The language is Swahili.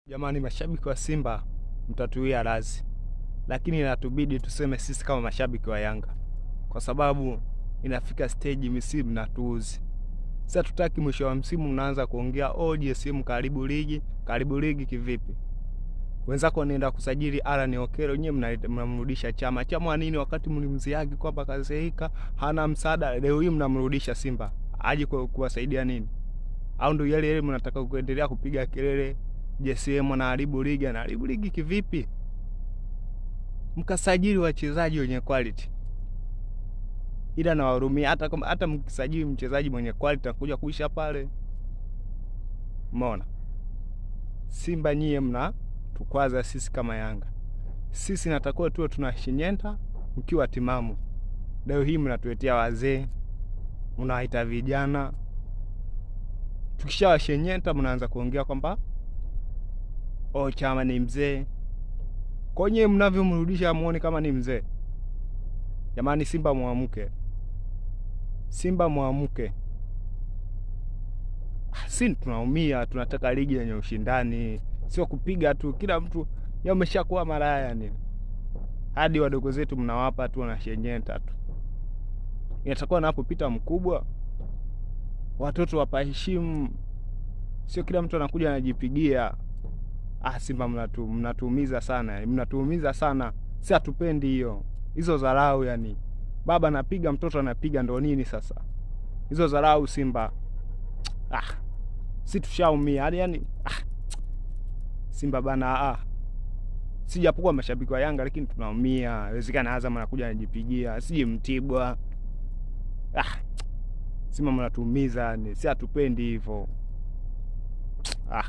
Jamani, mashabiki wa Simba mtatuia razi, lakini inatubidi tuseme sisi kama mashabiki wa Yanga, kwa sababu inafika stage misimu na tuuzi. Sasa tutaki mwisho wa msimu mnaanza kuongea oh, JSM karibu ligi, karibu ligi kivipi? Wenzako wanaenda kusajili Alan Okello, nyewe mnamrudisha Chama. Chama nini wakati mlimziagi kwamba kazeeka, hana msaada? Leo hii mnamrudisha Simba aje kuwasaidia nini? Au ndio yale yale mnataka kuendelea kupiga kelele JSM anaharibu ligi? Anaharibu ligi kivipi? Mkasajili wachezaji wenye quality. Ila nawahurumia, hata kama hata mkisajili mchezaji mwenye quality atakuja kuisha pale. Umeona? Simba nyie mna tukwaza sisi kama Yanga. Sisi natakuwa tuwe tunashinyenta mkiwa timamu. Leo hii mnatuletea wazee, mnawaita vijana. Tukishawashenyenta mnaanza kuongea kwamba oh, Chama ni mzee. Kwa nini mnavyomrudisha muone kama ni mzee? Jamani, Simba muamke. Simba muamke. Sisi tunaumia, tunataka ligi yenye ushindani, sio kupiga tu kila mtu. Ya umeshakuwa malaya yani. Hadi wadogo zetu mnawapa tu wanashenyenta tu. Inatakuwa napopita mkubwa, watoto wapaheshimu, sio kila mtu anakuja anajipigia. Ah, Simba mnatuumiza sana, mnatuumiza sana. Si hatupendi hiyo. Hizo dharau yani. Baba anapiga, mtoto anapiga, ndo nini sasa? Hizo dharau Simba. Ah. Si tushaumia hadi yani. Ah. Simba bana, ah. Sijapokuwa mashabiki wa Yanga lakini tunaumia. Inawezekana Azam anakuja anajipigia, sije Mtibwa. Ah. Simba mnatuumiza yani. Si hatupendi hivyo. Ah.